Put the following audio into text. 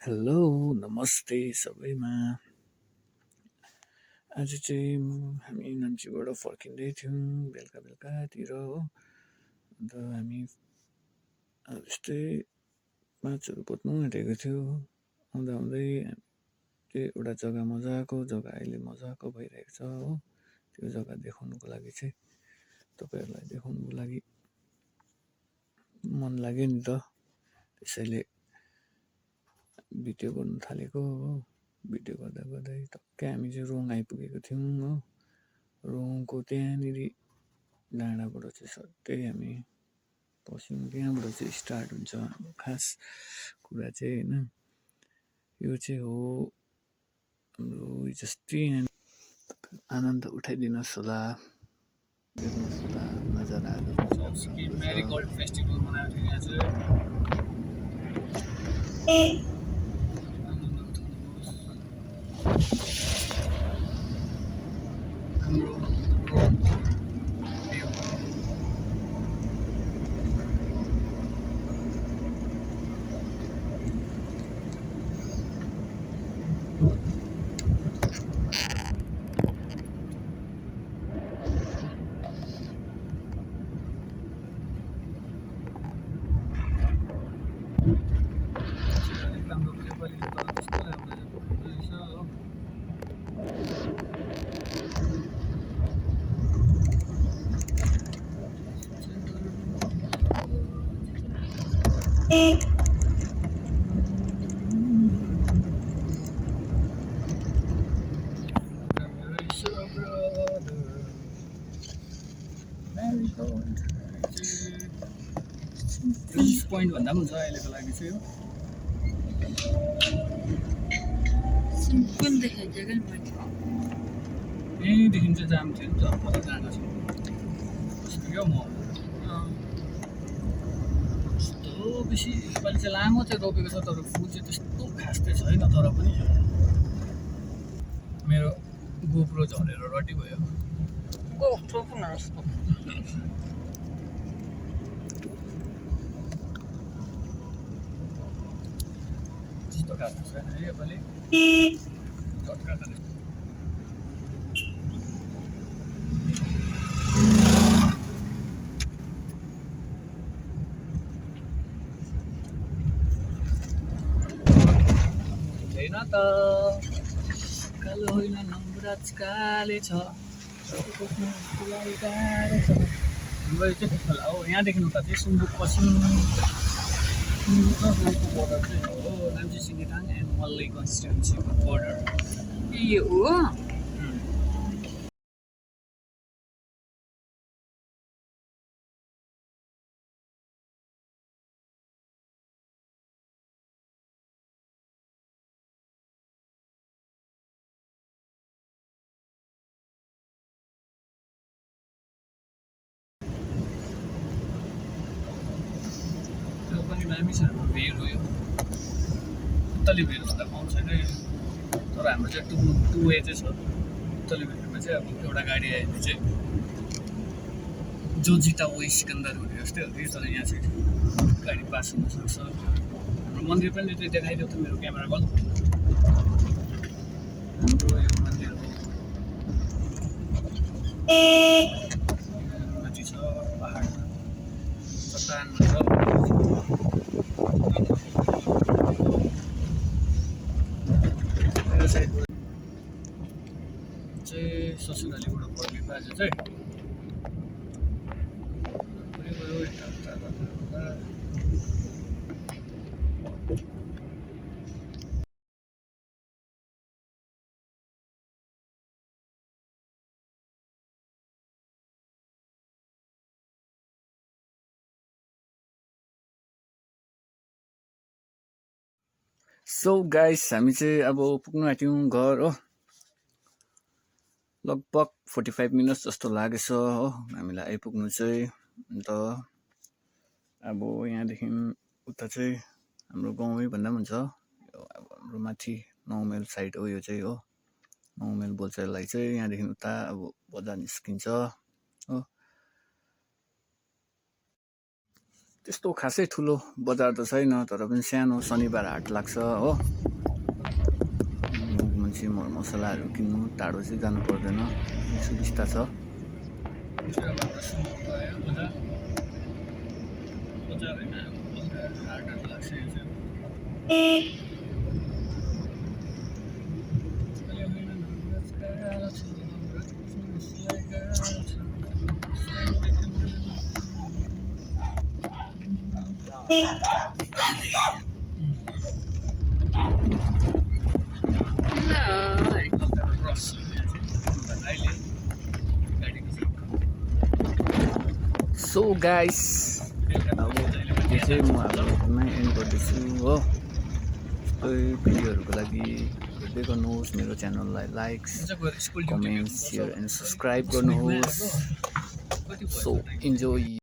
Hello नमस्ते सबैमा। आज चाहिँ हामी नाम्चीबाट फर्किँदै थियौँ बेलुका बेलुकातिर हो। अन्त हामी यस्तै 5 बज्नु आँटेको थियो। आउँदा आउँदै त्यो एउटा जग्गा मजाको जग्गा अहिले मजाको भइरहेको छ हो। त्यो जग्गा देखाउनुको लागि चाहिँ तपाईँहरूलाई देखाउनुको लागि मन लाग्यो नि त, त्यसैले भिडियो गर्नु थालेको हो। भिडियो गर्दा गर्दै टक्कै हामी चाहिँ रोङ आइपुगेको थियौँ हो। रोङको त्यहाँनिर डाँडाबाट चाहिँ सट्टै हामी पस्यौँ। त्यहाँबाट चाहिँ स्टार्ट हुन्छ हाम्रो खास कुरा चाहिँ होइन। यो चाहिँ हो हाम्रो जस्तै आनन्द उठाइदिनुहोस् होला, हेर्नुहोस् होला नजाराहरू। मेरीगोल्ड फेस्टिभल मनाएको थियो यहाँ चाहिँ। पोइन्ट भन्दा पनि हुन्छ अहिलेको लागि चाहिँ हो। सिम्पल देखाइदियो क्या मैले। यहीँदेखि चाहिँ जाम थियो नि त, मलाई जानु छ कस्तो क्या म कस्तो बेसी योपालि चाहिँ लामो चाहिँ रोपेको छ, तर फुल चाहिँ त्यस्तो खास चाहिँ छैन। तर पनि मेरो गोप्रो झरेर रटी भयो। त्यस्तो खास छैन है योपालि, झट्का खाने। होइन त कालो होइन नम्राज काले छ, हाम्रो चाहिँ खोला हो। यहाँदेखि उता चाहिँ सुम्बुक पश्चिम बोर्डर चाहिँ हो, नाम्ची सिङ्गिताङ एन्ड मल्लै कन्स्टिट्युन्सीको बोर्डर। ए हो त्यो पनि दामी छ हाम्रो भिड हो। यो उत्तली भिड भन्दा कम छैन यो, तर हाम्रो चाहिँ टु वे चाहिँ छ। उत्तली भिडमा चाहिँ अब एउटा गाडी आयो भने चाहिँ जो जिता वो सिकन्दर हुने जस्तै हो कि, तर यहाँ चाहिँ गाडी पास हुनसक्छ। हाम्रो मन्दिर पनि त्यो देखाइदियो त मेरो क्यामेरा कल। हाम्रो यो मन्दिर हो, माथि छ पहाडमा, चट्टानमा छ। त्यो साइडबाट चाहिँ ससुरालीबाट फर्केको आज चाहिँ गयो यता उता गर्दा। सो गाइस हामी चाहिँ अब पुग्नु आँट्यौँ घर हो। लगभग 45 मिनट जस्तो लागेछ हो हामीलाई आइपुग्नु चाहिँ। अन्त अब यहाँदेखि उता चाहिँ हाम्रो गाउँै भन्दा पनि हुन्छ। अब हाम्रो माथि 9 माइल साइड हो यो चाहिँ हो। 9 माइल बोल्चालाई चाहिँ यहाँदेखि उता अब बजार निस्किन्छ हो। त्यस्तो खासै ठुलो बजार त छैन तर पनि सानो शनिबार हाट लाग्छ हो मान्छे मरमसलाहरू किन्नु टाढो चाहिँ जानु पर्दैन सुविस्ता छ सो गाइस अब यो चाहिँ म अब एन्ड गर्दैछु हो यस्तै भिडियोहरूको लागि हेर्दै गर्नुहोस् मेरो च्यानललाई like comment share and subscribe गर्नुहोस् सो इन्जोय